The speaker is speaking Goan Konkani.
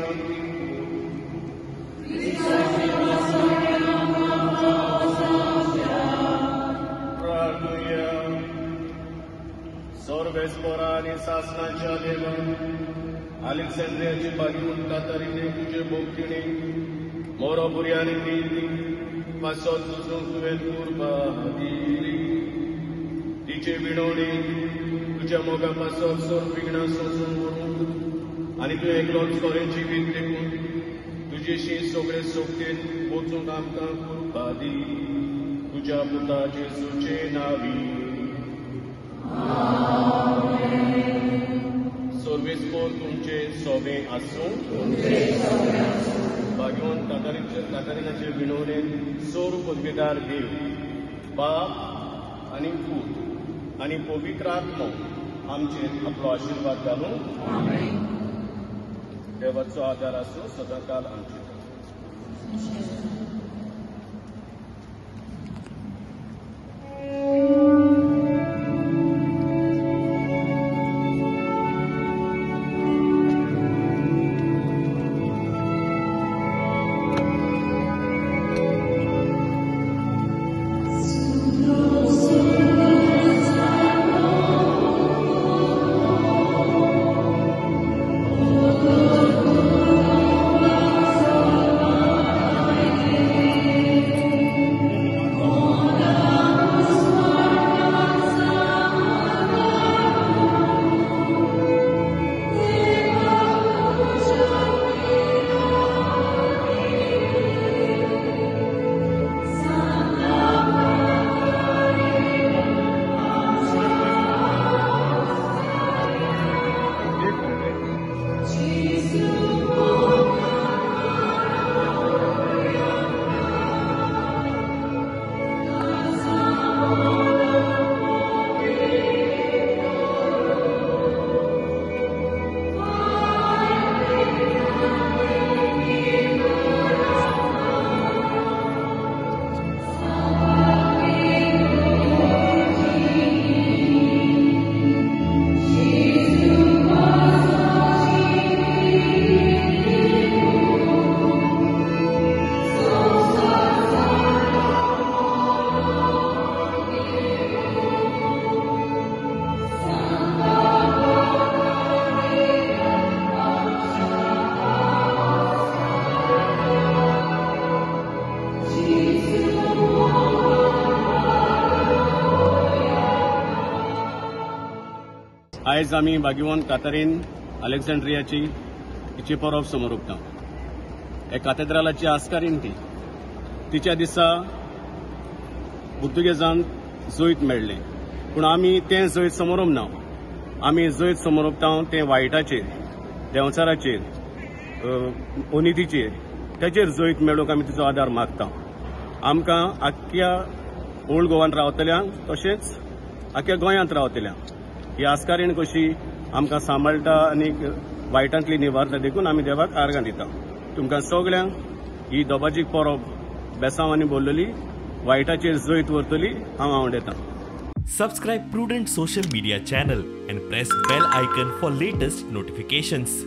विनंती. प्रार्थुया. सर्वेस्पोरा आनी सासणाच्या देवा, अलेक्झांड्रियाची भाग्यवंत कातारीने तुजे भोगतिणे मोरो भुरग्यांनी दिली पासत झुजूंक तुवें कुर्बा दिली. तिचे विणवणी तुज्या मोगा पासत सोर विघ्नां सोंसून व्हरूंक आनी तुवें एकलोच खरें जिवीत देखून तुजेशी सगळे सोगतेन वचूंक आमकां कुर्बा दी. तुज्या पुता जेसूचे नांवी. सर्वेस्पोर तुमचे सोबे आसूं. भाग्यवंत कातारिनाचे विणवणेन सोर पदवीदार देव बाप आनी पूत आनी पवित्र आत्मो आमचेर आपलो आशिर्वाद घालूं. देवाचो आदार आसूं सदांकाल आमचेर. आयज आमी भाग्यवंत कातारीन अलेक्झांड्रियाची तिची परब समोर उरता. हे कातेद्रालाची आस्कारीन ती. तिच्या दिसा पुर्तुगेजांक जैत मेळ्ळें, पूण आमी तें जैत समोरप ना. आमी जैत समोरपता तें वायटाचेर, देंवचाराचेर, अनितीचेर, तेचेर जैत मेळोवंक आमी तिचो आदार मागता. आमकां आख्ख्या ओल्ड गोवान रावतल्यांक तशेंच आख्ख्या गोंयांत रावतल्यांक ही आस्कारीण कशी आमकां सांबाळटा आनी वायटांतली निवारता, देखून आमी देवाक आर्गां दिता. तुमकां सगळ्यांक ही दबाजीक परब बेसांवांनी बोल्लली वायटाचेर जैत व्हरतली हांव आवडेता. Subscribe Prudent social media channel and press bell icon for latest notifications.